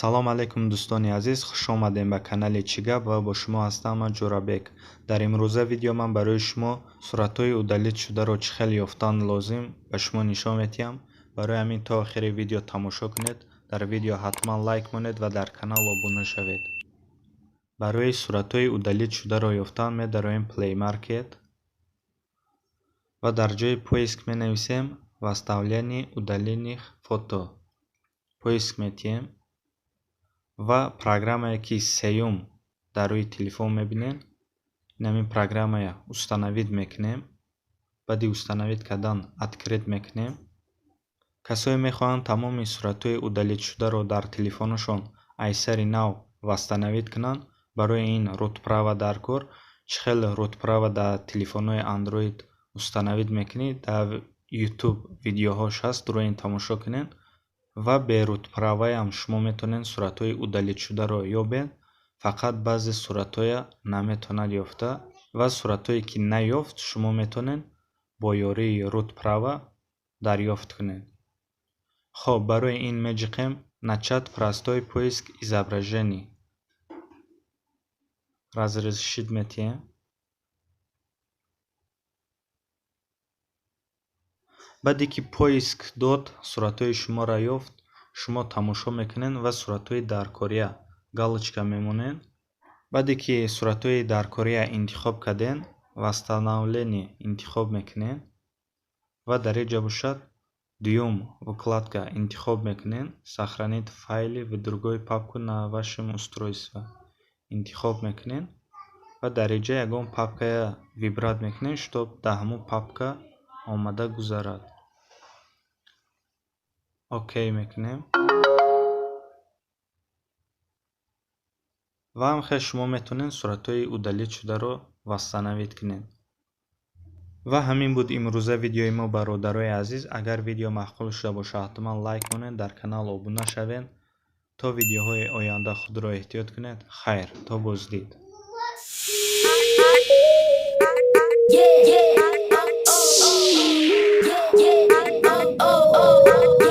Салом алейкум, дӯстони азиз, хуш омадем ба канали «Чӣ гап» ва бо шумо ҳастам ман, Ҷӯрабек. Дар имрӯза видео ман барои шумо суратҳои удалить шударо чӣ хел ёфтан лозим, ба шумо нишон медиҳам. Барои ҳамин то охири видео тамошо кунед. Дар видео ҳатман лайк монед ва дар канал обуна шавед. Барои суратҳои удалить шударо ёфтан медароем Play Market ва дар ҷои поиск менависем «Восстановление удаленных фото». Поиск метиҳем ва программае, ки сеюм дар рӯи телефон мебинем, ин программая установить мекунем. Баъди установить кардан открыть мекунем. Касое мехоҳанд тамоми суратҳои удалить шударо дар телефонашон аз сари нав восстановить кунанд, барои ин root права дар кор. Чӣ хел root права дар телефонҳои Android установить мекунӣ, дар YouTube видеоҳош ҳаст, рӯи ин тамошо кунед. Ва бе root праваям шумо метавонед суратҳои удалить шударо ёбед, фақат баъзе суратҳоя наметавонад ёфта ва суратҳое, ки наёфт, шумо метавонед бо ёрии root права дарёфт кунед. Хоб, барои ин меҷиқем «Начать простой поиск изображений», разрешить метиҳем. Баъде ки поиск дод, суратҳои шуморо ёфт, шумо тамошо мекунед ва суратҳои даркория галочка мемонед. Баъде ки суратҳои даркория интихоб кардем, «Восстановление» интихоб мекунед ва дар ин ҷо бошад, дуюм вкладка интихоб мекунед, «Сохранить файлы в другой папку на вашем устройстве» интихоб мекунед ва дар ин ҷо ягон папкая выбрать мекунед, чтоб дар ҳамон папка омада гузарад. Окей мекунем ва ҳамхел шумо метавонед суратҳои удалить шударо восстановить кунед. Ва ҳамин буд имрӯза видеои мо, бародарои азиз. Агар видео маъқул шуда бошад, ҳатман лайк монед, дар канал обуна шавед. То видеоҳои оянда худро эҳтиёт кунед. Хайр, то боздид. Yeah, oh, oh, yeah, oh, oh.